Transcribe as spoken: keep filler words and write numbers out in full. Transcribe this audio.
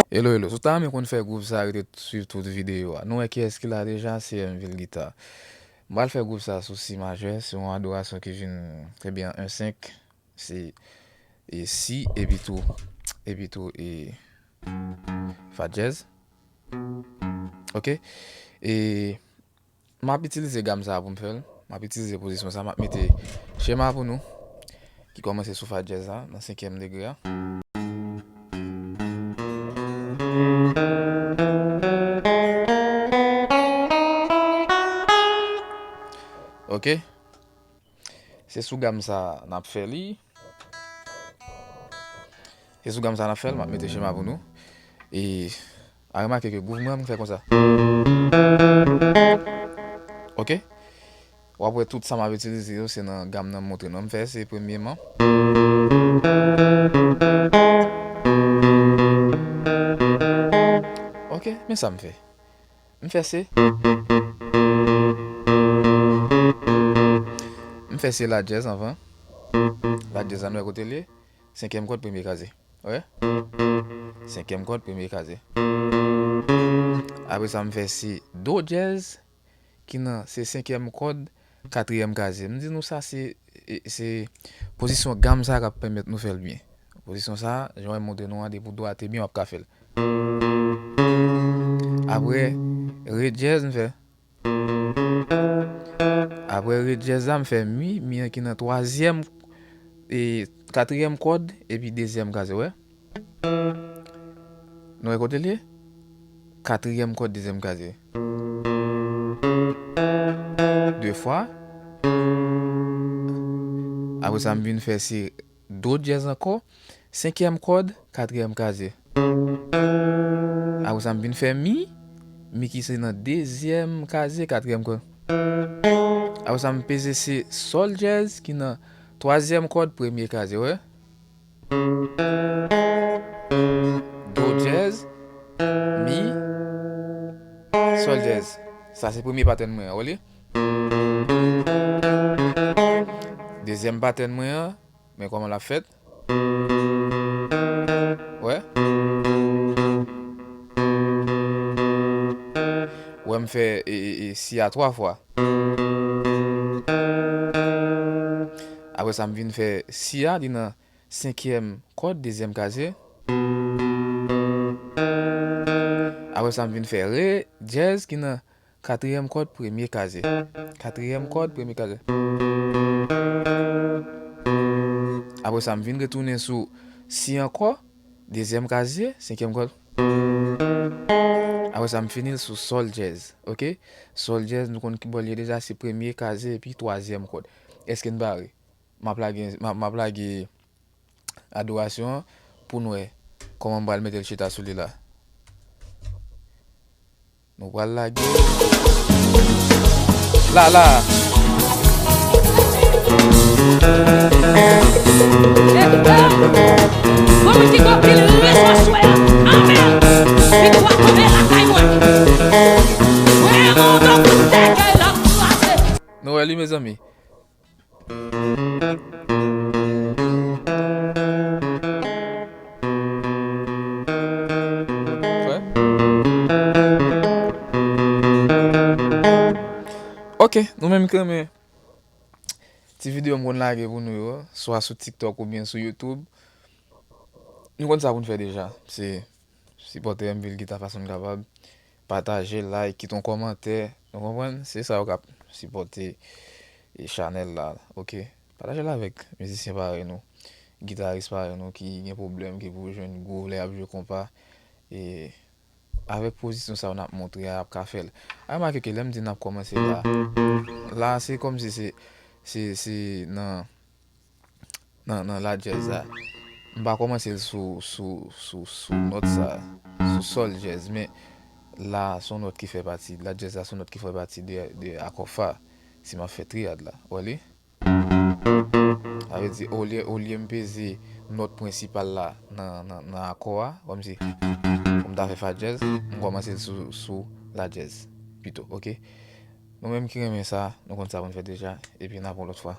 Hello, hello. Si w ta renmen konn fè gwoup sa, rete swiv tout videyo a. Nou wè kiyès ki la deja, se M Vil Gita. M pral fè gwoup sa sou si majè, se yon adorasyon ki vin, ebyen, en senk, se, e, si, epi tou, epi tou, e, fa dyèz. Ok? E, M ap itilize gam sa a pou m fè l. M ap itilize pozisyon sa a. M ap mete chema pou nou, ki kòmanse sou fa dyèz la, nan senkyèm degre a. Ok. Se sou gam sa a n ap fè li. Se sou gam sa a n ap fè l, m ap mete chema pou nou. E a remake ke gwouv mwen an m fè konsa. Ok? W ap wè tout sa m ap itilize yo, se nan gam nan m montre nou. M fè se premyèman. Ok, men sa m fè. M fè se. M fè se la dyèz anvan. La dyèz la nou wè kote l ye. Senkyèm kòd, premye kaze. Wè? Senkyèm kòd, premye kaze. Apre sa, m fè se do dyèz, ki nan, se senkyèm kòd, katriyèm kaze. M di nou sa se, e, se pozisyon gam sa k ap pèmèt nou fè l byen. Pozisyon sa, jan w wè m montre nou an, depi w dwate byen, w ap ka fè l. Apre, re dyèz, m fè. Apre re dyèz la, m fè mi, mi an ki nan twazyèm, e, katriyèm kòd, epi dezyèm kaze, wè. Nou wè kote l ye? Katriyèm kòd, dezyèm kaze. De fwa. Apre sa, m vin fè se do dyèz ankò, senkyèm kòd, katriyèm kaze. Apre sa, m vin fè mi, mi ki se nan dezyèm kaze, katriyèm kòd. Apre sa, m peze se sòl dyèz ki nan twazyèm kòd, premye kaze, wè. Do dyèz, mi, sòl dyèz. Sa se premye patèn mwen an, wè li? Dezyèm patèn mwen an, men kòman l ap fèt? Wè? Wè m fè, e, e, e, si a twa fwa. Apre sa, m vin fè si a, li nan senkyèm kòd, dezyèm kaze. Apre sa, m vin fè re dyèz ki nan katriyèm kòd, premye kaze. Katriyèm kòd, premye kaze. Apre sa, m vin retounen sou si ankò, dezyèm kaze, senkyèm kòd. Apre sa, m fini l sou sòl dyèz, ok? Sòl dyèz, nou konn ki bò l ye deja, se premye kaze epi twazyèm kòd. Èske n pare? M ap lage, m ap, m ap lage adorasyon an pou n wè kòman m pral mete l chita sou li la. Nou pral lage. La, la. Nou wè li, mezanmi. Frè? Ok, nou menm ki renmen ti videyo m konn lage pou nou yo, swa sou TikTok oubyen sou YouTube. Nou konn sa pou n fè deja. Se sipòte M Vil Gita fason n kapab. Pataje, like, kite yon kòmantè. Nou konprann? Se sa yo k ap sipòte, e, chanèl la, ok? Pataje l avèk mizisyen parèy nou, gitaris parèy nou ki gen pwoblèm, ki pou jwenn gwouv lè y ap jwe konpa. E avèk pozisyon sa yo n ap montre a, y ap ka fè l. A remake ke lè m di n ap kòmanse la, la se kòmsi se, se, se nan nan, nan la dyèz la. M pa kòmanse l sou, sou, sou, sou nòt sa, sou sòl dyèz, men la se yon nòt ki fè pati, la dyèz la se yon nòt ki fè pati de, de akò fa, si m ap fè triyad la. Ou wè li? Sa vle di, olye, olye m peze nòt prensipal la nan, nan, nan akò a, kòmsi pou m ta fè fa dyèz, m kòmanse l sou, sou la dyèz pito, ok? Nou menm ki renmen sa, nou konn sa pou n fè deja, epi n ap yon lòt fwa.